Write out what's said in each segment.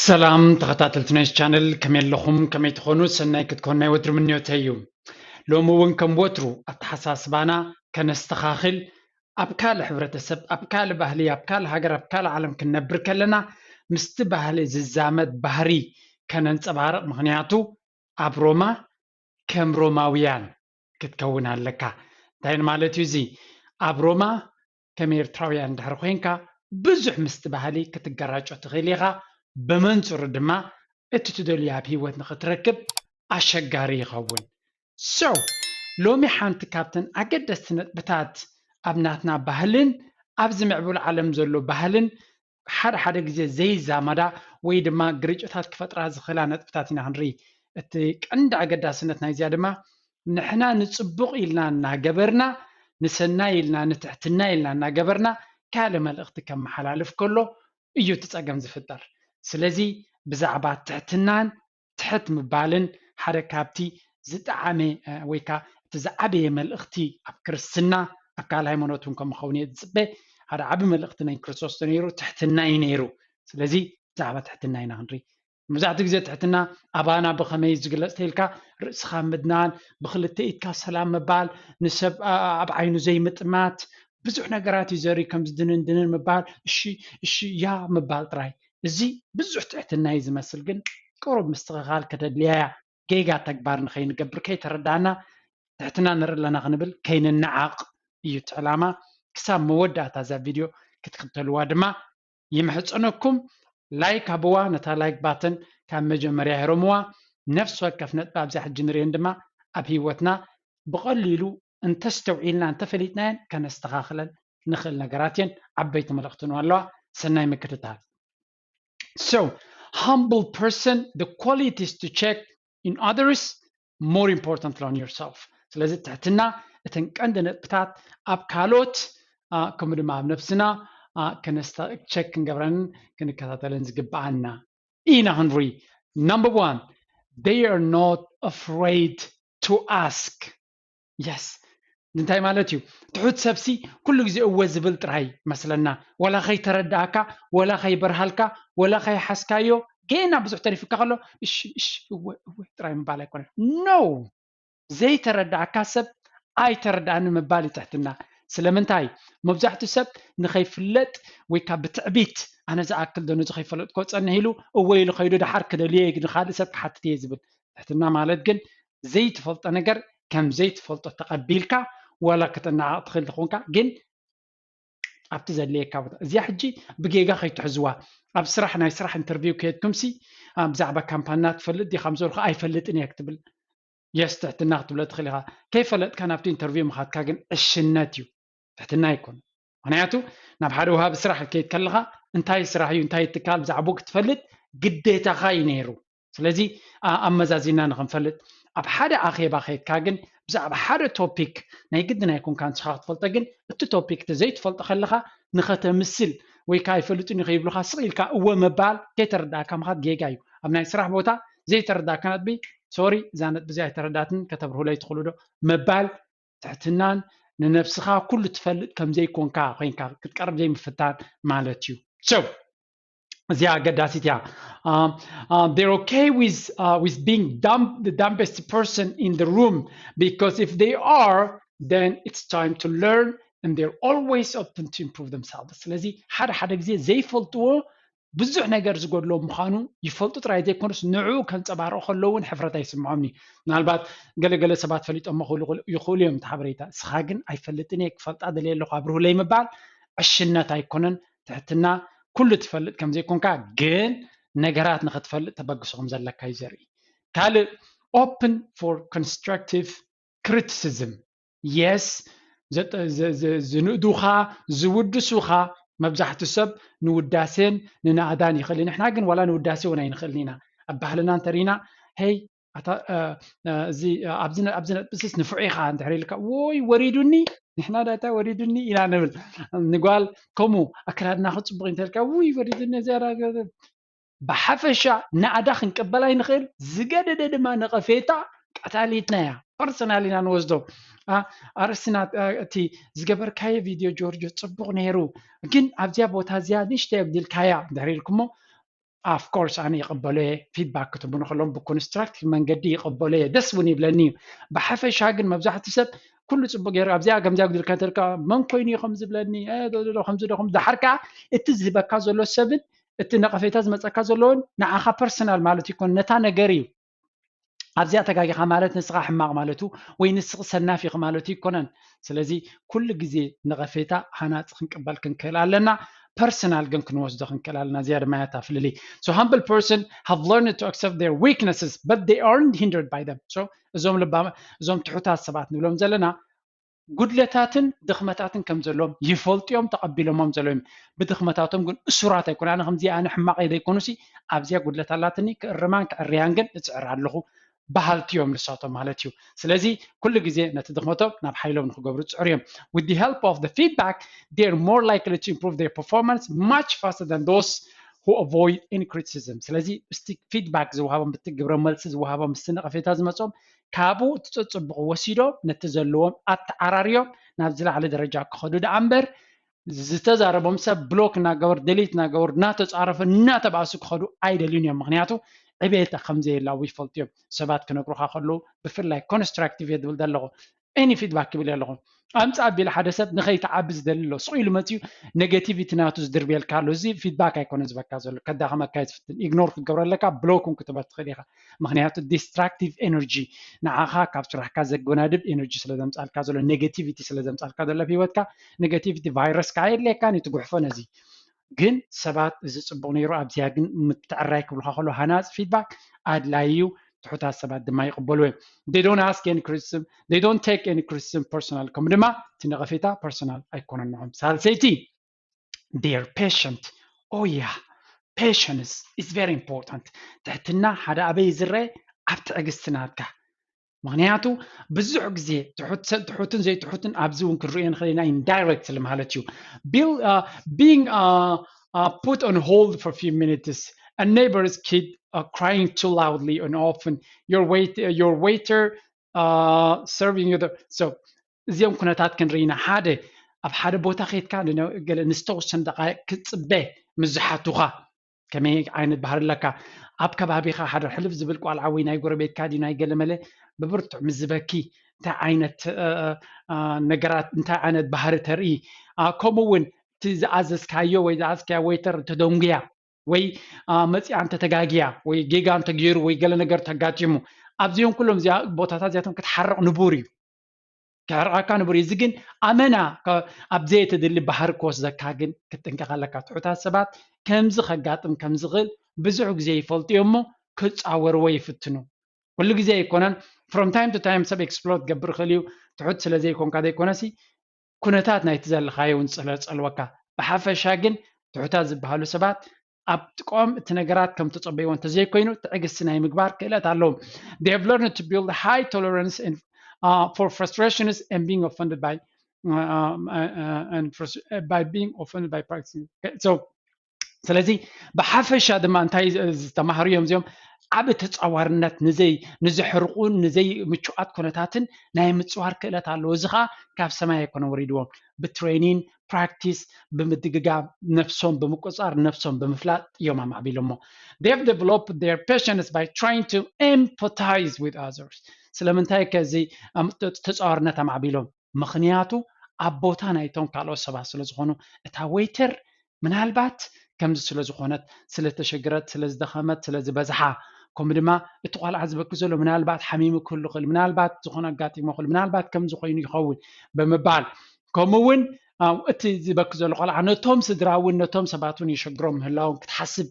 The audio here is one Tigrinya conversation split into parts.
ሰላም ተኸታተልቲ ኖይስ ቻነል፣ ከመይ ኣለኹም? ከመይ ትኾኑ? ሰናይ ክትኮኑ ናይ ወትሩ ምንዮተይ እዩ። ሎሚ እውን ከም ወትሩ ኣተሓሳስባና ከነስተኻኽል፣ ኣብ ካልእ ሕብረተሰብ፣ ኣብ ካልእ ባህሊ፣ ኣብ ካልእ ሃገር፣ ኣብ ካልእ ዓለም ክንነብር ከለና ምስቲ ባህሊ ዝዛመድ ባህሪ ከነንጸባርቕ። ምኽንያቱ ኣብ ሮማ ከም ሮማውያን ክትከውን ኣለካ። እንታይ ማለት እዩ እዚ? ኣብ ሮማ ከም ኤርትራውያን እንድሕር ኮይንካ ብዙሕ ምስቲ ባህሊ ክትገራጮ ትኽእል ኢኻ። ብመንጽሩ ድማ እቲ ትደልዮ ኣብ ህይወት ንኽትረክብ ኣሸጋሪ ይኸውን። So ሎሚ ሓንቲ ካብተን ኣገደስቲ ነጥብታት ኣብ ናትና ባህልን ኣብዚ ምዕቡል ዓለም ዘሎ ባህልን ሓደ ሓደ ግዜ ዘይዛመዳ ወይ ድማ ግርጭታት ክፈጥራ ዝኽእላ ነጥብታት ኢና ክንርኢ። እቲ ቀንዲ ኣገዳስነት ናይዚኣ ድማ ንሕና ንጽቡቕ ኢልና እናገበርና፣ ንሰናይ ኢልና፣ ንትሕትና ኢልና እናገበርና ካልእ መልእኽቲ ከመሓላልፍ ከሎ እዩ እቲ ጸገም ዝፍጠር። ስለዚ ብዛዕባ ትሕትናን ትሕት ምባልን ሓደ ካብቲ ዝጠዓመ ወይ ከዓ እቲ ዝዓበየ መልእኽቲ ኣብ ክርስትና፣ ኣብ ካልእ ሃይማኖት እውን ከም ክኸውን እየ ዝፅበ። ሓደ ዓቢ መልእኽቲ ናይ ክርስቶስ ተነይሩ ትሕትና እዩ ነይሩ። ስለዚ ብዛዕባ ትሕትና ኢና ክንርኢ። መብዛሕትኡ ግዜ ትሕትና ኣባና ብኸመይ ዝግለፅ ተይልካ፣ ርእስኻ ምድናን፣ ብክልተ ኢድካ ሰላም ምባል፣ ንሰብ ኣብ ዓይኑ ዘይምጥማት፣ ብዙሕ ነገራት እዩ ዘርኢ። ከምዚ ድንን ድንን ምባል፣ እሺ እሺ ያ ምባል ጥራይ። እዚ ብዙሕ ትሕትና እዩ ዝመስል፣ ግን ቁሩብ ምስትኽኻል ከተድልያ እያ። ጌጋ ተግባር ንኸይንገብር ከይተረዳእና ትሕትና ንርኢ ኣለና ክንብል ከይንነዓቕ እዩ እቲ ዕላማ። ክሳብ መወዳእታ እዛ ቪድዮ ክትክተልዋ ድማ ይምሕጸነኩም። ላይክ ሃብዋ፣ ነታ ላይክ ባተን ካብ መጀመርያ ህረምዋ። ነፍሲ ወከፍ ነጥቢ ኣብዚኣ ሕጂ ንርእየን ድማ ኣብ ህይወትና ብቐሊሉ እንተስተውዒልና እንተፈሊጥናየን ከነስተኻኽለን ንኽእል ነገራት እየን። ዓበይቲ መልእኽቲ እውን ኣለዋ። ሰናይ ምክትታል። So humble person, the qualities to check in others, more importantly on yourself. ስለዚ ትሕትና እተን ቀንዲ ነጥብታት ኣብ ካልኦት ከምኡ ድማ ኣብ ነብስና ቸክ ክንገብረንን ክንከታተልን ዝግብኣና ኢና ክንርኢ። Number one, they are not afraid to ask. Yes. እንታይ ማለት እዩ? ትሑት ሰብሲ ኩሉ ግዜ እወ ዝብል ጥራይ መስለና። ወላ ከይተረዳእካ፣ ወላ ከይበርሃልካ፣ ወላ ከይሓዝካዮ፣ ጌና ብዙሕ ተሪፍካ ከሎ እሺ እሺ እወ እወ ጥራይ ምባል ኣይኮነን። No! ዘይተረዳእካ ሰብ ኣይተረዳእኒ ምባል እዩ ትሕትና። ስለምንታይ? መብዛሕትኡ ሰብ ንኸይፍለጥ ወይ ካብ ብትዕቢት ኣነ ዝኣክል ዶ ነዚ ከይፈለጥኮ ጸንሕ ኢሉ እወ ኢሉ ከይዱ ደሓር ክደልዮ ንኻልእ ሰብ ክሓትት እየ ዝብል። ትሕትና ማለት ግን ዘይትፈልጦ ነገር ከም ዘይትፈልጦ ተቐቢልካ ዋላ ከተነዓቕ ትኽእል ትኾንካ ግን ኣብቲ ዘድልየካ ቦታ እዚኣ ሕጂ ብጌጋ ከይትሕዝዋ። ኣብ ስራሕ ናይ ስራሕ ኢንተርቪው ከየድኩምሲ ብዛዕባ ካምፓንና ትፈልጥ ዲኻ ምዞልካ ኣይፈልጥን እየ ክትብል የስ ትሕትና ክትብሎ ትኽእል ኢኻ። ከይፈለጥካ ናብቲ ኢንተርቪው ምኻድካ ግን ዕሽነት እዩ፣ ትሕትና ኣይኮን። ምክንያቱ ናብ ሓደ ወሃቢ ስራሕ ከይድ ከለኻ እንታይ ስራሕ እዩ እንታይ ትካል ብዛዕባኡ ክትፈልጥ ግዴታኻ እዩ ነይሩ። ስለዚ ኣመዛዚና ንክንፈልጥ ኣብ ሓደ ኣኼባ ከይድካ ግን ብዛዕባ ሓደ ቶፒክ ናይ ግድን ኣይኮንካ ንስኻ ክትፈልጦ ግን እቲ ቶፒክ እቲ ዘይትፈልጦ ከለኻ ንኸተምስል ወይ ከዓ ይፈልጡን ከይብሉካ ስቕ ኢልካ እወ ምባል ከይተረዳእካ ምኻድ ጌጋ እዩ። ኣብ ናይ ስራሕ ቦታ ዘይተረዳእካ ነጥቢ ሶሪ እዛ ነጥቢ እዚኣ ኣይተረዳትን ከተብርሁለይ ትኽእሉ ዶ ምባል ትሕትናን ንነብስኻ ኩሉ ትፈልጥ ከምዘይኮንካ ኮይንካ ክትቀርብ ዘይምፍታን ማለት እዩ። So እዚኣ ኣገዳሲት እያ። Um, um, they're okay with, uh, with being dumb, the dumbest person in the room, because if they are, then it's time to learn and they're always open to improve themselves. ስለዚ ሓደ ሓደ ግዜ ዘይፈልጥዎ ብዙሕ ነገር ዝጎድሎም ምዃኑ ይፈልጡ ጥራይ ዘይኮኑስ ንዕኡ ከንፀባርቑ ከለዉ እውን ሕፍረት ኣይስምዖምን እዩ። ምናልባት ገለገለ ሰባት ፈሊጦሞ ክህሉ ይኽእሉ እዮም እቲ ሓበሬታ፣ እስኻ ግን ኣይፈልጥን እየ ክፈልጣ ደልየ ኣለኹ ኣብርሁለይ ምባል ዕሽነት ኣይኮነን። ትሕትና ኩሉ ትፈልጥ ከም ዘይኮንካ ግን ነገራት ንኽትፈልጥ ተበግሶ ከም ዘለካ እዩ ዘርኢ። ካልእ open for constructive criticism. Yes, ዝንእዱኻ ዝውድሱኻ መብዛሕትኡ ሰብ ንውዳሴን ንናእዳን ይኽእል። ንሕና ግን ዋላ ንውዳሴ እውን ኣይንኽእልን ኢና። ኣብ ባህልና እንተሪና ሄይ ኣታ እዚ ኣብዚ ኣብዚ ነጥብስስ ንፉዕ ኢኻ እንድሕር ኢልካ ወይ ወሪዱኒ ንሕና ዳታ ወሪዱኒ ኢና ንብል። ንጓል ከምኡ ኣከዳድናኺ ፅቡቕ እንተልካ ውይ ወሪዱኒ እዚኣ ብሓፈሻ ናእዳ ክንቅበል ኣይንኽእል። ዝገደደ ድማ ነቐፌታ ቀታሊትና እያ። ፐርሰናል ኢና ንወስዶ። ኣርስትና እቲ ዝገበርካዮ ቪድዮ ጆርጆ ፅቡቕ ነይሩ፣ ግን ኣብዚኣ ቦታ እዚኣ ንእሽተይ ኣጉዲልካያ እንድሕር ኢልኩሞ of course ኣነ ይቕበሎ እየ። ፊድባክ ክትቡኒ ከለዎም ብኮንስትራክቲቭ መንገዲ ይቕበሎ እየ፣ ደስ እውን ይብለኒ እዩ። ብሓፈሻ ግን መብዛሕትኡ ሰብ ኩሉ ፅቡቅ ገይሩ ኣብዚኣ ከምዚኣ ጉዲልካ እንተልካ መን ኮይኑ እዩ ከም ዝብለኒ ከምዚ ዶ ከም ዝደኹም ድሓር ከዓ እቲ ዝህበካ ዘሎ ሰብን እቲ ነቐፌታ ዝመፀካ ዘለውን ንዓኻ ፐርሰናል ማለት ይኮን ነታ ነገር እዩ። ኣብዚኣ ተጋጊኻ ማለት ንስኻ ሕማቕ ማለቱ ወይ ንስኺ ሰናፊ ኢኺ ማለቱ ይኮነን። ስለዚ ኩሉ ግዜ ነቐፌታ ሃናፂ ክንቅበል ክንክእል ኣለና፣ ፐርሰናል ግን ክንወስዶ ክንክእል ኣለና። እዚኣ ድማ እያ እታ ፍልልይ። So humble person have learned to accept their weaknesses but they aren't hindered by them. So እዞም ልባም እዞም ትሑታት ሰባት ንብሎም ዘለና ጉድለታትን ድኽመታትን ከም ዘለዎም ይፈልጡ እዮም፣ ተቐቢሎሞም ዘለዎም። ብድኽመታቶም ግን እሱራት ኣይኮኑ። ኣነ ከምዚ ኣነ ሕማቕ እየ ዘይኮኑሲ ኣብዚኣ ጉድለት ኣላትኒ ክእርማን ክዕርያን ግን እፅዕር ኣለኹ በሃልቲ እዮም ንሳቶም ማለት እዩ። ስለዚ ኩሉ ግዜ ነቲ ድኽመቶም ናብ ሓይሎም ንክገብሩ ዝፅዕሩ እዮም። With the help of the feedback, they are more likely to improve their performance much faster than those who avoid any criticism. ስለዚ እስቲ ፊድባክ ዝወሃቦም፣ እቲ ግብረ መልሲ ዝወሃቦም፣ ምስቲ ነቐፌታ ዝመፅኦም ካብኡ እቲ ፅቡቕ ወሲዶም ነቲ ዘለዎም ኣተዓራርዮም ናብ ዝለዓለ ደረጃ ክኸዱ ደኣ እምበር ዝተዛረቦም ሰብ ብሎክ እናገበሩ፣ ደሊት እናገበሩ፣ እናተፃረፉ፣ እናተባእሱ ክኸዱ ኣይደልዩን እዮም። ምክንያቱ ዕቤት ከምዘየላዊ ይፈልጡ እዮም። ሰባት ክነግሩኻ ከለዉ ብፍላይ ኮንስትራክቲቭ እየ ዝብል ዘለኹ፣ ኤኒ ፊድባክ ይብል ኣለኹ። ኣምፃ ኣቢለ ሓደ ሰብ ንኸይትዓቢ ዝደሊ ኣሎ። ስቕ ኢሉ መፂኡ ኔጌቲቪቲ ናቱ ዝድርብየልካ ኣሎ። እዚ ፊድባክ ኣይኮነ ዝበካ ዘሎ፣ ከዳኸመካ እዩ ዝፍትን። ኢግኖር ክትገብሮ ኣለካ፣ ብሎክ እውን ክትበል ትኽእል ኢኻ። ምክንያቱ ዲስትራክቲቭ ኤነርጂ ንዓኻ ካብ ስራሕካ ዘጎናድብ ኤነርጂ ስለ ዘምፃልካ ዘሎ፣ ኔጌቲቪቲ ስለ ዘምፃልካ ዘሎ ኣብ ህይወትካ፣ ኔጌቲቪቲ ቫይረስ ከዓ የድልየካን እዩ፣ ትጉሕፎ ነዚ። ግን ሰባት እዚ ፅቡቕ ነይሩ ኣብዚኣ ግን ምትዕራይ ክብልካ ከሎ ሃናፂ ፊድባክ ኣድላዪ እዩ። ትሑታት ሰባት ድማ ይቕበሉ እዮም። They don't ask any criticism, they don't take any criticism personal። ከምኡ ድማ እቲ ነቐፌታ ፐርሰናል ኣይኮነን ንዖም። ሳልሰይቲ they are patient. Oh yeah, patience is very important። ትሕትና ሓደ ኣበይ ዝረአ ኣብ ትዕግስቲ ናትካ። ምክንያቱ ብዙሕ ግዜ ትሑት ሰብ ትሑትን ዘይትሑትን ኣብዚ እውን ክንሪኦ ንኽእል ኢና ኢንዳይሬክትሊ ማለት እዩ። Bill, uh, being uh, uh, put on hold for a few minutes, a neighbor's kid uh, crying too loudly and often your wait uh, your waiter uh, serving you the so እዚኦም ኩነታት ክንርኢ ኢና። ሓደ ኣብ ሓደ ቦታ ከይድካ ንነ- ገለ ንዝተወሰነ ደቃይቅ ክትፅበ ምስ ዝሓቱኻ ከመይ ዓይነት ባህሪ ኣለካ? ኣብ ከባቢኻ ሓደ ሕልፍ ዝብል ቋልዓ ወይ ናይ ጎረቤትካ ድዩ ናይ ገለመለ ብብርቱዕ ምስ ዝበኪ እንታይ ዓይነት እ፣ እ፣ እ፣ ነገራት እንታይ ዓይነት ባህሪ ተርኢ? አ፣ ከምኡ እውን እቲ ዝኣዘዝካዮ ወይ ዝኣዘዝካያ ወይተር እንተደንጉያ ወይ አ፣ መፂኣ እንተተጋግያ ወይ ጌጋ እንተገይሩ ወይ ገለ ነገር ተጋጢሙ ኣብዚኦም ኩሎም እዚኣ ቦታታት እዚኣቶም ክትሓርቕ ንቡር እዩ። ክሕርቐካ ንቡር እዩ። እዚ ግን ኣመና ከ- ኣብ ዘየተድሊ ባህሪ ክወስደካ ግን ክትጥንቀቕ ኣለካ። ትሑታት ሰባት ከምዚ ከጋጥም ከም ዝኽእል ብዙሕ ግዜ ይፈልጡ እዮም እሞ ክፃወርዎ ይፍትኑ። ኩሉ ግዜ ኣይኮነን። From time to time ሰብ ኤክስፕሎር ክገብር ይኽእል እዩ። ትሑት ስለ ዘይኮንካ ዘይኮነሲ ኩነታት ናይቲ ዘለኻዮ እውን ዝፅለፀልወካ። ብሓፈሻ ግን ትሑታት ዝበሃሉ ሰባት ኣብ ጥቆም እቲ ነገራት ከም ተፀበይዎ እንተዘይኮይኑ ትዕግስቲ ናይ ምግባር ክእለት ኣለዎም። They have learned to build high tolerance and, uh, for frustrations and being offended by uh, um, uh, uh, and frus- uh, by being offended by practicing. Okay, so ስለዚ ብሓፈሻ ድማ እንታይ ዝተማሃሩ እዮም እዚኦም? ዓብ ተፃዋርነት ንዘይ ንዝሕርቁን ንዘይ ምቹኣት ኩነታትን ናይ ምፅዋር ክእለት ኣለዎ። እዚ ከዓ ካብ ሰማይ ኣይኮነ ወሪድዎም። ብትሬኒን ፕራክቲስ ብምድግጋም ነፍሶም ብምቁፃር ነፍሶም ብምፍላጥ እዮም ኣማዕቢሎሞ። They've developed their patience by trying to empathize with others። ስለምንታይ ከዚ ተፃዋርነት ኣማዕቢሎም? ምክንያቱ ኣብ ቦታ ናይቶም ካልኦት ሰባት ስለ ዝኾኑ እታ ወይተር ምናልባት ከምዚ ስለ ዝኾነት ስለተሸግረት ስለዝደኸመት ስለዝበዝሓ ከምኡ ድማ እቲ ቆልዓ ዝበኪ ዘሎ ምናልባት ሓሚሙ ክህሉ ክእል ምናልባት ዝኾነ ኣጋጢሞ ክእል ምናልባት ከምዚ ኮይኑ ይኸውን ብምባል ከምኡ እውን እቲ ዝበኪ ዘሎ ቆልዓ ነቶም ስድራ እውን ነቶም ሰባት እውን የሸግሮም ምህላዎም ክትሓስብ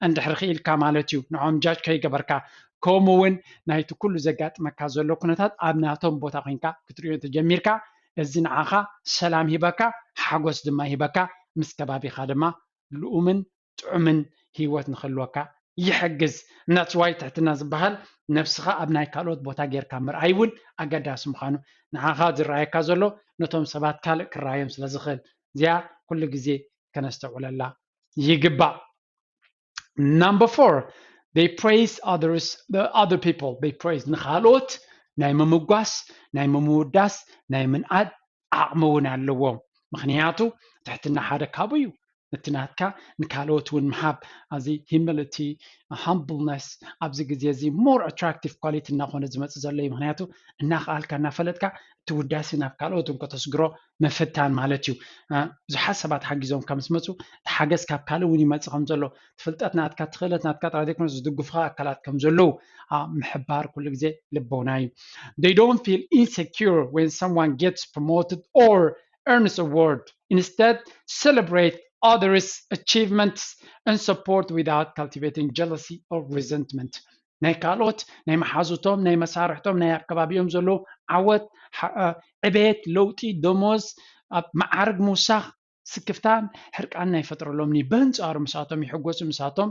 እንድሕር ክኢልካ ማለት እዩ። ንዖም ጃጅ ከይገበርካ ከምኡ እውን ናይቲ ኩሉ ዘጋጥመካ ዘሎ ኩነታት ኣብ ናቶም ቦታ ኮንካ ክትሪኦ ተጀሚርካ እዚ ንዓኻ ሰላም ሂበካ ሓጎስ ድማ ሂበካ ምስ ከባቢኻ ድማ ልኡምን ጥዑምን ህይወት ንክህልወካ ይሕግዝ። That's why ትሕትና ዝበሃል ነብስኻ ኣብ ናይ ካልኦት ቦታ ጌርካ ምርኣይ እውን ኣገዳሲ ምዃኑ ንዓኻ ዝረኣየካ ዘሎ ነቶም ሰባት ካልእ ክረኣዮም ስለ ዝኽእል እዚኣ ኩሉ ግዜ ከነስተውዕለላ ይግባእ። Number four, they praise others, the other people. They praise ንኻልኦት ናይ ምምጓስ ናይ ምምውዳስ ናይ ምንኣድ ዓቕሚ እውን ኣለዎም። ምክንያቱ ትሕትና ሓደ ካብኡ እዩ። እቲ ናትካ ንካልኦት እውን ምሃብ። ኣብዚ humility፣ humbleness ኣብዚ ግዜ እዚ more attractive quality እናኾነ ዝመፅእ ዘሎ እዩ። ምክንያቱ እናኸኣልካ እናፈለጥካ እቲ ውዳሴ ናብ ካልኦት እንከተስግሮ ምፍታን ማለት እዩ። ብዙሓት ሰባት ሓጊዞምካ ምስ መፁ እቲ ሓገዝ ካብ ካልእ እውን ይመፅእ ከም ዘሎ፣ እቲ ፍልጠት ናትካ፣ እቲ ክእለት ናትካ ጥራይ ዘይኮነስ ዝድግፉኻ ኣካላት ከም ዘለዉ ምሕባር ኩሉ ግዜ ልቦና እዩ። They don't feel insecure when someone gets promoted or earns award. Instead, celebrate others' achievements and support without cultivating jealousy or resentment. ናይ ካልኦት፣ ናይ መሓዙቶም፣ ናይ መሳርሕቶም፣ ናይ ኣብ ከባቢኦም ዘለዉ ዓወት፣ ዕቤት፣ ለውጢ፣ ደሞዝ፣ ኣብ መዓርግ ምውሳኽ ስክፍታን ሕርቃንን ኣይፈጥረሎምን እዩ። በንጻሩ ምሳቶም ይሕጎሱ፣ ምሳቶም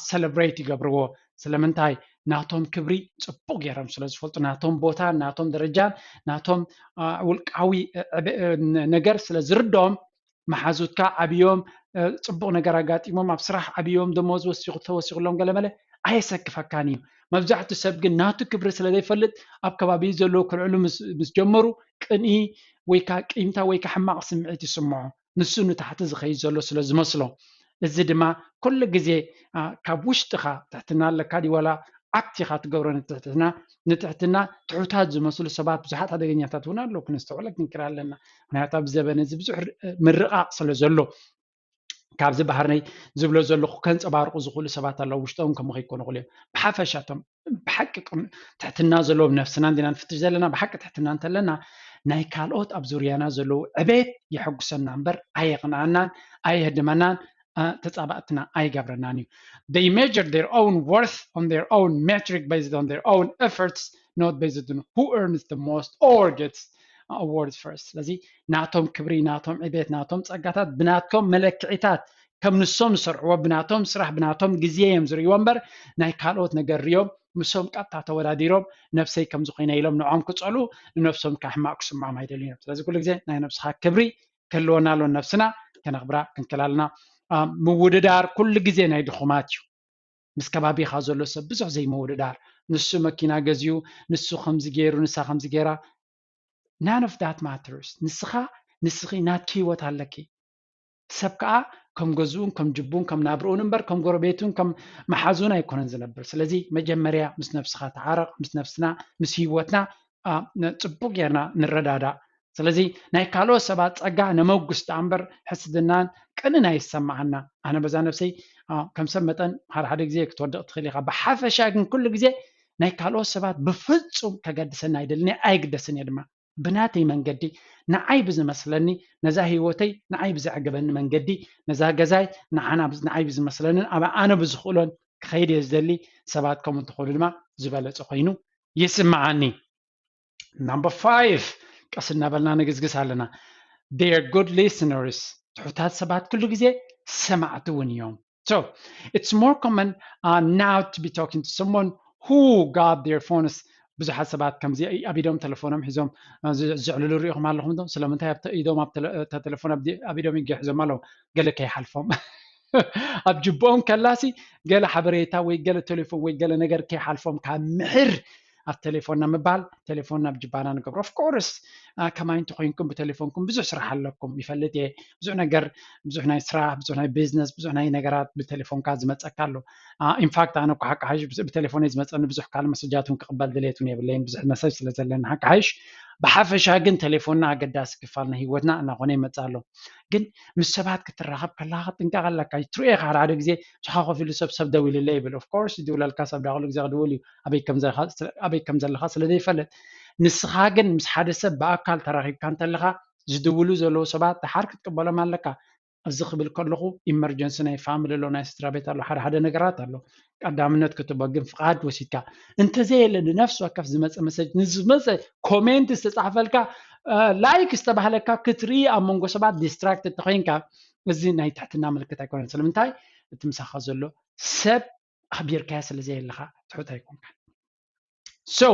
ሰለብሬት ይገብርዎ። ስለምንታይ? ናቶም ክብሪ ጽቡቕ ገይሮም ስለ ዝፈልጡ፣ ናቶም ቦታ፣ ናቶም ደረጃን ናቶም ውልቃዊ ነገር ስለ ዝርድኦም፣ መሓዙትካ ዓብዮም፣ ጽቡቕ ነገር ኣጋጢሞም፣ ኣብ ስራሕ ዓብዮም፣ ደሞዝ ወሲኹ ተወሲኹሎም ገለመለ ኣየሰክፈካን እዩ። መብዛሕትኡ ሰብ ግን ናቱ ክብሪ ስለ ዘይፈልጥ ኣብ ከባቢኡ ዘለዉ ክልዕሉ ምስ ጀመሩ ቅንኢ ወይ ከዓ ቂምታ ወይ ከዓ ሕማቕ ስምዒት ይስምዖ። ንሱ ንታሕቲ ዝኸይድ ዘሎ ስለ ዝመስሎ። እዚ ድማ ኩሉ ግዜ ካብ ውሽጥኻ ትሕትና ኣለካ ድዩ ዋላ ዓክት ኢኻ ትገብሮ ንትሕትና? ንትሕትና ትሑታት ዝመስሉ ሰባት ብዙሓት ሓደገኛታት እውን ኣለዉ፣ ክነስተውዕለ ክንክር ኣለና። ምክንያቱ ኣብዚ ዘበን እዚ ብዙሕ ምርቓቕ ስለ ዘሎ ካብዚ ባህርነይ ዝብሎ ዘለኹ ከንፀባርቑ ዝኽእሉ ሰባት ኣለዉ። ውሽጦም ከምኡ ከይኮኑ ይኽእሉ እዮም። ብሓፈሻ እቶም ብሓቂ ትሕትና ዘለዎም ነብስና እንዲና ንፍትሽ ዘለና። ብሓቂ ትሕትና እንተለና ናይ ካልኦት ኣብ ዙርያና ዘለዉ ዕቤት የሐጉሰና እምበር ኣየቕንኣናን ኣየህድመናን ተፃባእትና ኣይገብረናን እዩ። They measure their own worth on their own metric based on their own efforts, not based on who earns the most or gets award first. ስለዚ ናቶም ክብሪ፣ ናቶም ዕቤት፣ ናቶም ፀጋታት ብናትኮም መለክዒታት ከም ንሶም ዝሰርሕዎ ብናቶም ስራሕ ብናቶም ግዜ እዮም ዝርእይዎ እምበር ናይ ካልኦት ነገር ሪኦም ምሶም ቀጥታ ተወዳዲሮም ነብሰይ ከምዚ ኮይነ ኢሎም ንዖም ክፀሉ ንነብሶም ከዓ ሕማቅ ክስምዖም ኣይደልዩ እዮም። ስለዚ ኩሉ ግዜ ናይ ነብስካ ክብሪ ክህልወና ኣሎ፣ ነብስና ከነኽብራ ክንክል ኣለና። ምውድዳር ኩሉ ግዜ ናይ ድኹማት እዩ። ምስ ከባቢኻ ዘሎ ሰብ ብዙሕ ዘይምውድዳር፣ ንሱ መኪና ገዚኡ፣ ንሱ ከምዚ ገይሩ፣ ንሳ ከምዚ ገይራ፣ none of that matters። ንስኻ ንስኺ ናትኪ ህይወት ኣለኪ። ሰብ ከዓ ከም ገዝኡን ከም ጅቡን ከም ናብርኡን እምበር ከም ጎረቤቱን ከም መሓዙን ኣይኮነን ዝነብር። ስለዚ መጀመርያ ምስ ነብስኻ ተዓረቕ፣ ምስ ነብስና ምስ ህይወትና ጽቡቅ ጌርና ንረዳዳእ። ስለዚ ናይ ካልኦት ሰባት ጸጋ ነመጉስ ደኣ እምበር ሕስድናን ቅንን ኣይሰማዓና። ኣነ በዛ ነብሰይ ከም ሰብ መጠን ሓደ ሓደ ግዜ ክትወድቕ ትኽእል ኢኻ። ብሓፈሻ ግን ኩሉ ግዜ ናይ ካልኦት ሰባት ብፍጹም ከገድሰኒ ኣይደልን እየ፣ ኣይግደስን እየ ድማ። ብናተይ መንገዲ ንዓይ ብዝመስለኒ ነዛ ህይወተይ ንዓይ ብዘዕግበኒ መንገዲ ነዛ ገዛይ ንዓና ንዓይ ብዝመስለንን ኣብ ኣነ ብዝኽእሎን ክኸይድ እየ ዝደሊ። ሰባት ከምኡ እንተኾኑ ድማ ዝበለጸ ኮይኑ ይስምዓኒ። Number five፣ ቀስ እናበልና ንግስግስ ኣለና። They are good listeners። ትሑታት ሰባት ኩሉ ግዜ ሰማዕቲ እውን እዮም። So it's more common uh, now to be talking to someone who got their phones። ብዙሓት ሰባት ከምዚ ኣብ ኢዶም ተለፎኖም ሒዞም ዝዕልሉ ሪኢኹም ኣለኹም ዶ? ስለምንታይ ኣብቲ ኢዶም ኣብታ ተለፎን ኣብ ኢዶም ይገ ሒዞም ኣለዉ? ገለ ከይሓልፎም ኣብ ጅብኦም ከላሲ ገለ ሓበሬታ ወይ ገለ ቴሌፎን ወይ ገለ ነገር ከይሓልፎም ካብ ምሕር ኣብ ቴሌፎንና ምባል ቴሌፎንና ኣብ ጅባና ንገብሮ። Of course ከማይ እንተኮይንኩም ብቴሌፎንኩም ብዙሕ ስራሕ ኣለኩም ይፈልጥ እየ። ብዙሕ ነገር ብዙሕ ናይ ስራሕ ብዙሕ ናይ ቢዝነስ ብዙሕ ናይ ነገራት ብቴሌፎንካ ዝመፀካ ኣሎ። ኢንፋክት ኣነ እኮ ሓቂ ሓይሽ ብቴሌፎነይ ዝመፀኒ ብዙሕ ካልእ መሰጃት እውን ክቕበል ድሌት እውን የብለይን ብዙሕ መሰጅ ስለ ዘለኒ ሓቂ ሓይሽ። ብሓፈሻ ግን ቴሌፎንና ኣገዳሲ ክፋል ናይ ህይወትና እናኾነ ይመፅእ ኣሎ። ግን ምስ ሰባት ክትራኸብ ከለካ ጥንቃቕ ኣለካ። ትሪኦ ኢኻ ሓደ ሓደ ግዜ ምሳኻ ኮፍ ኢሉ ሰብ ሰብ ደዊሉለይ ይብል። Of course ይድውለልካ ሰብ ዳኹሉ ግዜ ክድውል እዩ ኣበይ ከም ዘለኻ ስለ ዘይፈልጥ። ንስኻ ግን ምስ ሓደ ሰብ ብኣካል ተራኺብካ እንተለኻ ዝድውሉ ዘለዉ ሰባት ደሓር ክትቅበሎም ኣለካ። እዚ ክብል ከለኹ ኢመርጀንሲ ናይ ፋሚሊ ኣሎ፣ ናይ ስድራ ቤት ኣሎ፣ ሓደ ሓደ ነገራት ኣሎ ቀዳምነት ክትቦ ግን ፍቓድ ወሲድካ እንተዘየለ ንነፍሲ ወከፍ ዝመፀ መሰጅ ንዝመፀ ኮሜንት ዝተፃሕፈልካ ላይክ ዝተባህለካ ክትርኢ ኣብ መንጎ ሰባት ዲስትራክት እንተኮይንካ እዚ ናይ ትሕትና ምልክት ኣይኮነን። ስለምንታይ? እቲ ምሳኻ ዘሎ ሰብ ኣኽቢርካዮ ስለ ዘየለኻ ትሑት ኣይኮንካን። So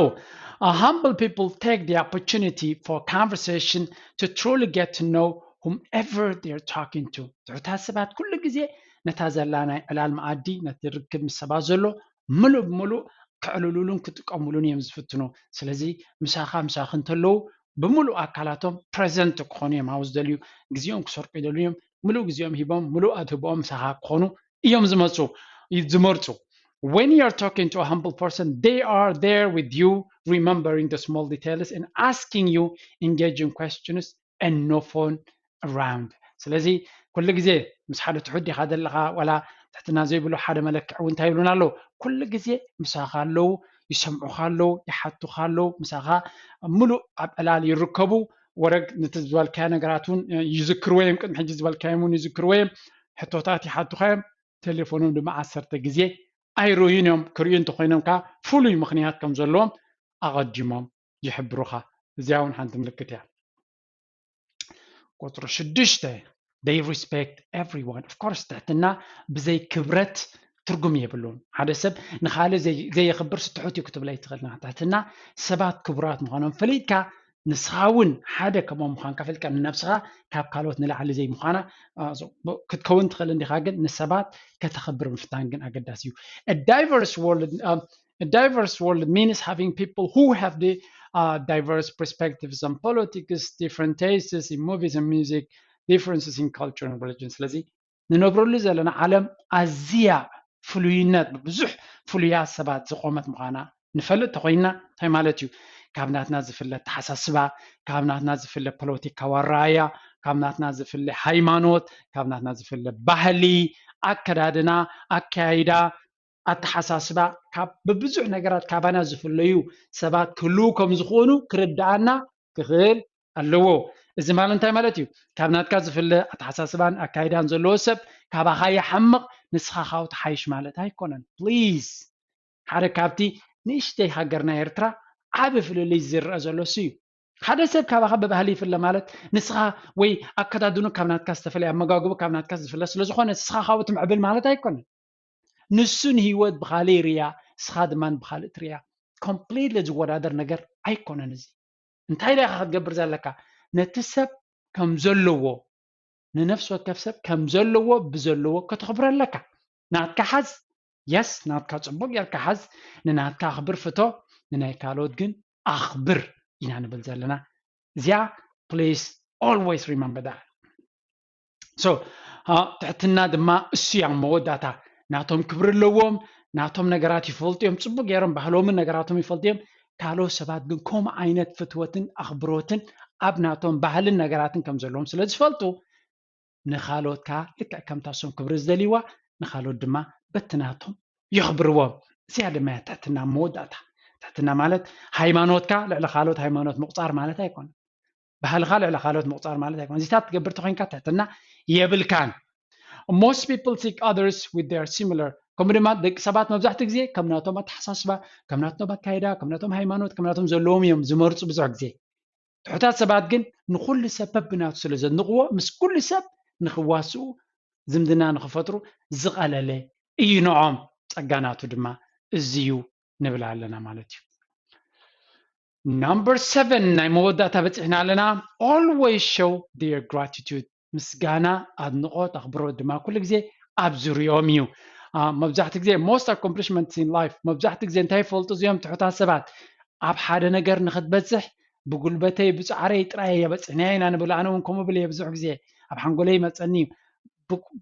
uh, humble people take the opportunity for conversation to truly get to know whomever they're talking to። ትሑታት ሰባት ኩሉ ግዜ ነታ ዘላ ናይ ዕላል መኣዲ ነቲ ርክብ ምስ ሰባት ዘሎ ምሉእ ብምሉእ ከዕልሉሉን ክጥቀሙሉን እዮም ዝፍትኑ። ስለዚ ምሳኻ ምሳኺ እንተለዉ ብምሉእ ኣካላቶም ፕረዘንት ክኾኑ እዮም ኣብኡ ዝደልዩ፣ ግዜኦም ክሰርቁ ይደልዩ እዮም። ምሉእ ግዜኦም ሂቦም ምሉእ ኣድህቦኦም ምሳኻ ክኾኑ እዮም ዝመፁ ዝመርፁ። When you are talking to a humble person, they are there with you, remembering the small details and asking you engaging questions and no phone around. ስለዚ ኩሉ ግዜ ምስ ሓደ ትሑት ዲኻ ዘለኻ ዋላ ትሕትና ዘይብሉ ሓደ መለክዒ እውን እንታይ ይብሉና ኣለዉ? ኩሉ ግዜ ምሳኻ ኣለዉ፣ ይሰምዑኻ ኣለዉ፣ ይሓቱኻ ኣለዉ፣ ምሳኻ ምሉእ ኣብ ዕላል ይርከቡ። ወረግ ነቲ ዝበልካዮ ነገራት እውን ይዝክርዎ እዮም። ቅድሚ ሕጂ ዝበልካዮም እውን ይዝክርዎ እዮም። ሕቶታት ይሓቱኻ እዮም። ቴሌፎኖም ድማ ዓሰርተ ግዜ ኣይርእዩን እዮም። ክርእዩ እንተኮይኖም ከዓ ፍሉይ ምክንያት ከም ዘለዎም ኣቐዲሞም ይሕብሩኻ። እዚኣ እውን ሓንቲ ምልክት እያ። ቁፅሪ ሽዱሽተ፣ they respect everyone. Of course ትሕትና ብዘይ ክብረት ትርጉም የብሉን። ሓደ ሰብ ንኻልእ ዘይ- ዘየኽብር ትሑት እዩ ክትብል ኣይትኽእልን። ትሕትና ሰባት ክቡራት ምዃኖም ፈሊጥካ ንስኻ እውን ሓደ ከምኦም ምዃንካ ፈሊጥካ ንነብስኻ ካብ ካልኦት ንላዕሊ ዘይምዃና አ፣ ዞ- ክትከውን ትኽእል እንዲኻ፣ ግን ንሰባት ከተኽብር ምፍታን ግን ኣገዳሲ እዩ። A diverse world, um, a diverse world means having people who have the uh, diverse perspectives on politics, different tastes in movies and music, differences in culture and religion. ስለዚ ንነብረሉ ዘለና ዓለም ኣዝያ ፍሉይነት ብብዙሕ ፍሉያት ሰባት ዝቆመት ምዃና ንፈልጥ ተኮይንና እንታይ ማለት እዩ? ካብ ናትና ዝፍለ ኣተሓሳስባ፣ ካብ ናትና ዝፍለ ፖለቲካዊ ኣረኣያ፣ ካብ ናትና ዝፍለ ሃይማኖት፣ ካብ ናትና ዝፍለ ባህሊ፣ ኣከዳድና፣ ኣከያይዳ፣ ኣተሓሳስባ፣ ካብ ብብዙሕ ነገራት ካባና ዝፍለዩ ሰባት ክህልዉ ከም ዝኾኑ ክርድኣና ክኽእል ኣለዎ። እዚ ማለት እንታይ ማለት እዩ? ካብ ናትካ ዝፍለ ኣተሓሳስባን ኣካይዳን ዘለዎ ሰብ ካባኻ ይሓምቕ፣ ንስኻ ካብኡ ትሓይሽ ማለት ኣይኮነን። ፕሊዝ፣ ሓደ ካብቲ ንእሽተይ ሃገርና ኤርትራ ዓቢ ፍልልይ ዝረአ ዘሎ እሱ እዩ። ሓደ ሰብ ካባኻ ብባህሊ ይፍለ ማለት ንስኻ ወይ ኣከዳድኑ ካብ ናትካ ዝተፈለየ ኣመጋግቡ ካብ ናትካ ዝፍለ ስለ ዝኾነ ንስኻ ካብኡ ትምዕብል ማለት ኣይኮነን። ንሱ ንህይወት ብኻልእ ይርያ፣ ንስኻ ድማ ብኻልእ ትርያ። ኮምፕሊትሊ ዝወዳደር ነገር ኣይኮነን እዚ። እንታይ ኢኻ ክትገብር ዘለካ? ነቲ ሰብ ከም ዘለዎ፣ ንነፍሲ ወከፍ ሰብ ከም ዘለዎ ብዘለዎ ከተኽብሮ ኣለካ። ናትካ ሓዝ፣ የስ፣ ናትካ ጽቡቅ ጌርካ ሓዝ፣ ንናትካ ኣኽብር፣ ፍቶ፣ ንናይ ካልኦት ግን ኣኽብር ኢና ንብል ዘለና። እዚኣ please always remember that. So ትሕትና ድማ እሱ እያ መወዳእታ። ናቶም ክብሪ ኣለዎም፣ ናቶም ነገራት ይፈልጡ እዮም፣ ጽቡቅ ገይሮም ባህሎምን ነገራቶም ይፈልጡ እዮም። ካልኦት ሰባት ግን ከምኡ ዓይነት ፍትወትን ኣኽብሮትን ኣብ ናቶም ባህልን ነገራትን ከም ዘለዎም ስለ ዝፈልጡ ንኻልኦት ከዓ ልክዕ ከምታ እሶም ክብሪ ዝደልይዋ ንኻልኦት ድማ በቲ ናቶም የኽብርዎም። እዚኣ ድማ እያ ትሕትና መወዳእታ። ትሕትና ማለት ሃይማኖትካ ልዕሊ ካልኦት ሃይማኖት ምቑፃር ማለት ኣይኮነን። ባህልኻ ልዕሊ ካልኦት ምቑፃር ማለት ኣይኮነን። እዚታት ትገብር ተኮይንካ ትሕትና የብልካን። Most people seek others with their similar ከምኡ ድማ ደቂ ሰባት መብዛሕትኡ ግዜ ከም ናቶም ኣተሓሳስባ፣ ከም ናቶም ኣካይዳ፣ ከም ናቶም ሃይማኖት፣ ከም ናቶም ዘለዎም እዮም ዝመርፁ ብዙሕ ግዜ። ትሑታት ሰባት ግን ንኹሉ ሰብ በብናቱ ስለ ዘድንቕዎ ምስ ኩሉ ሰብ ንኽዋስኡ ዝምድና ንኽፈጥሩ ዝቐለለ እዩ ንዖም። ጸጋ ናቱ ድማ እዚ እዩ ንብል ኣለና ማለት እዩ። Number seven ናይ መወዳእታ በፂሕና ኣለና። Always show their gratitude ምስጋና ኣድንቖት ኣኽብሮት ድማ ኩሉ ግዜ ኣብ ዙሪኦም እዩ። መብዛሕቲ ግዜ most accomplishments in life መብዛሕቲ ግዜ እንታይ ይፈልጡ እዚኦም ትሑታት ሰባት ኣብ ሓደ ነገር ንክትበፅሕ ብጉልበተይ ብፃዕረይ ጥራይ እየ በፂሕናዮ ኢና ንብል። ኣነ እውን ከምኡ ብል እየ ብዙሕ ግዜ ኣብ ሓንጎለይ ይመፀኒ እዩ።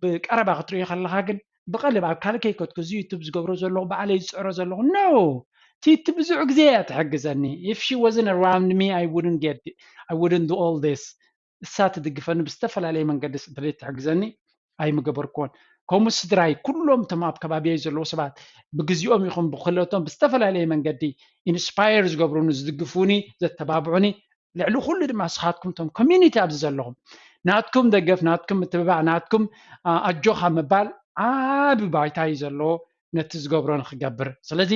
ብቀረባ ክትሪኦ ከለካ ግን ብቀልብ ኣብ ካልእ ከይከድኩ እዚ ዩቱብ ዝገብሮ ዘለኹ ባዕለይ ዝፅዕሮ ዘለኹ no እቲ ዩቱብ ብዙሕ ግዜ እያ ትሕግዘኒ። If she wasn't around me I wouldn't get I wouldn't do all this እሳ ትድግፈኒ ብዝተፈላለየ መንገዲ እንተዘይትሕግዘኒ ኣይምገበርኩዎን። ከምኡ ስድራይ ኩሎም እቶም ኣብ ከባቢየይ ዘለዉ ሰባት ብግዚኦም ይኹን ብክእለቶም ብዝተፈላለየ መንገዲ ኢንስፓየር ዝገብሩኒ ዝድግፉኒ ዘተባብዑኒ ልዕሊ ኩሉ ድማ ንስኻትኩም እቶም ኮሚኒቲ ኣብዚ ዘለኹም ናትኩም ደገፍ ናትኩም ምትብባዕ ናትኩም ኣጆኻ ምባል ዓቢ ባይታ እዩ ዘለዎ ነቲ ዝገብሮ ንክገብር። ስለዚ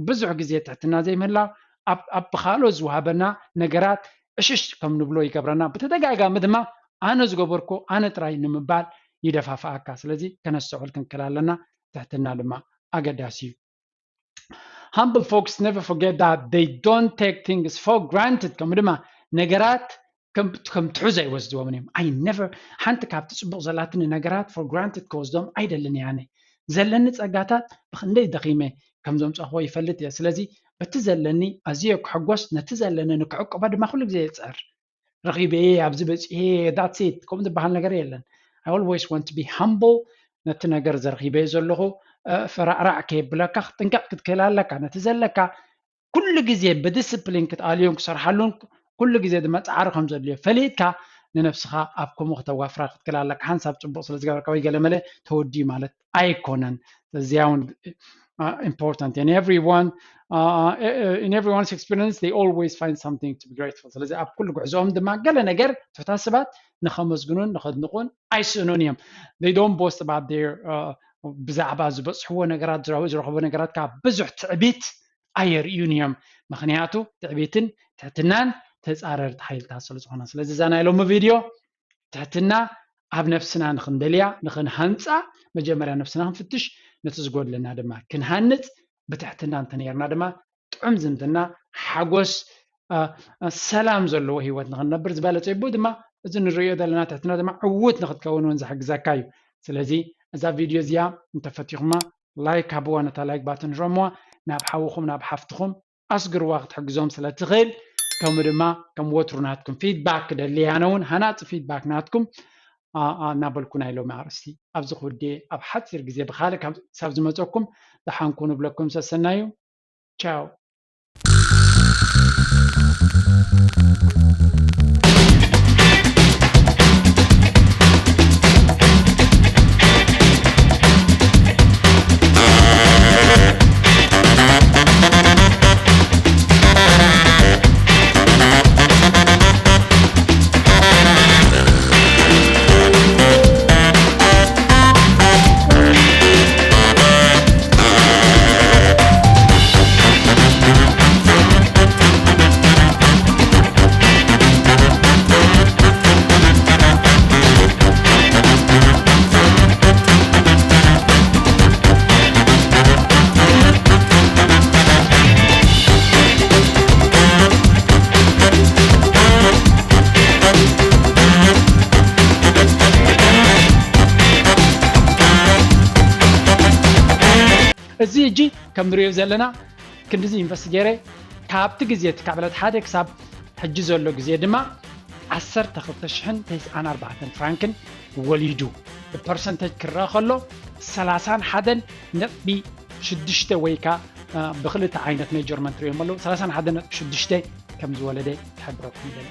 ብዙሕ ግዜ ትሕትና ዘይምህላው ኣብ ብኻልኦት ዝወሃበና ነገራት ዕሽሽ ከም ንብሎ ይገብረና። ብተደጋጋሚ ድማ ኣነ ዝገበርኩ ኣነ ጥራይ ንምባል ይደፋፍኣካ። ስለዚ ከነስተውዕል ክንክእል ኣለና። ትሕትና ድማ ኣገዳሲ እዩ። Humble folks never forget that they don't take things for granted። ከምኡ ድማ ነገራት ከም ትሑዝ ኣይወስድዎምን እዮም። I never ሓንቲ ካብቲ ፅቡቅ ዘላትኒ ነገራት for granted ክወስዶም ኣይደልን እየ። ኣነ ዘለኒ ፀጋታት ብክንደይ ደኺመ ከም ዘምፀኽዎ ይፈልጥ እየ። ስለዚ በቲ ዘለኒ ኣዝየ ክሕጎስ ነቲ ዘለኒ ንክዕቅቦ ድማ ኩሉ ግዜ ይፅዕር። ረኺበ እየ ኣብዚ በፂሐ that's it ከምኡ ዝበሃል ነገር የለን። I always want to be humble. ነቲ ነገር ዘርኺበ ዘለኹ ፈራዕራዕ ከየብለካ ክትጥንቀቕ ክትክእል ኣለካ። ነቲ ዘለካ ኩሉ ግዜ ብዲስፕሊን ክትኣልዮን ክሰርሓሉን ኩሉ ግዜ ድማ ፃዕሪ ከም ዘድልዮ ፈሊጥካ ንነብስኻ ኣብ ከምኡ ከተዋፍራ ክትክእል ኣለካ። ሓንሳብ ፅቡቕ ስለ ዝገበርካ ወይ ገለመለ ተወዲዩ ማለት ኣይኮነን። እዚያ እውን important in everyone in everyone's experience they always find something to be grateful። ስለዚ ኣብ ኩሉ ጉዕዞኦም ድማ ገለ ነገር ትሑታት ሰባት ንኸመስግኑን ንኸድንቑን ኣይስእኑን እዮም። They don't boast about their ብዛዕባ ዝበፅሕዎ ነገራት ዝረኽቦ ነገራት ካብ ብዙሕ ትዕቢት ኣየርእዩን እዮም። ምክንያቱ ትዕቢትን ትሕትናን ተፃረርቲ ሓይልታት ስለ ዝኾነ ስለዚ እዛ ናይ ሎሚ ቪድዮ ትሕትና ኣብ ነፍስና ንክንደልያ ንክንሃንፃ መጀመርያ ነፍስና ክንፍትሽ ነቲ ዝጎድለና ድማ ክንሃንፅ ብትሕትና እንተነርና ድማ ጥዑም ዝምትና ሓጎስ ሰላም ዘለዎ ህይወት ንክንነብር ዝበለፀ ይቡ ድማ እዚ ንሪኦ ዘለና ትሕትና ድማ ዕውት ንክትከውን እውን ዝሕግዘካ እዩ። ስለዚ እዛ ቪድዮ እዚኣ እንተፈቲኹማ ላይክ ሃብዋ ነታ ላይክ ባትን ረምዋ ናብ ሓውኹም ናብ ሓፍትኹም ኣስግርዋ ክትሕግዞም ስለ ትኽእል ከምኡ ድማ ከም ወትሩ ናትኩም ፊድባክ ክደሊ ኣነ እውን ሃናፂ ፊድባክ ናትኩም እናበልኩ ናይ ሎሚ ኣርእስቲ ኣብዚ ክውዴ ኣብ ሓፂር ግዜ ብካልእ ክሳብ ዝመፀኩም ደሓንኩ ንብለኩም ሰሰናዩ ቻው። እዚ ሕጂ ከም ንሪኦ ዘለና ክንድዚ ኢንቨስት ገይረ ካብቲ ግዜ እቲ ካብ ዕለት ሓደ ክሳብ ሕጂ ዘሎ ግዜ ድማ ዓሰርተ ክልተ ሽሕን ተስዓን ኣርባዕተን ፍራንክን ወሊዱ ብፐርሰንተጅ ክረአ ከሎ ሰላሳን ሓደን ነጥቢ ሽዱሽተ ወይ ከዓ ብክልተ ዓይነት ሜጀርመንት ሪኦም ኣለዉ ሰላሳን ሓደን ነጥቢ ሽዱሽተ ከም ዝወለደ ክሕብረኩም ይደሊ።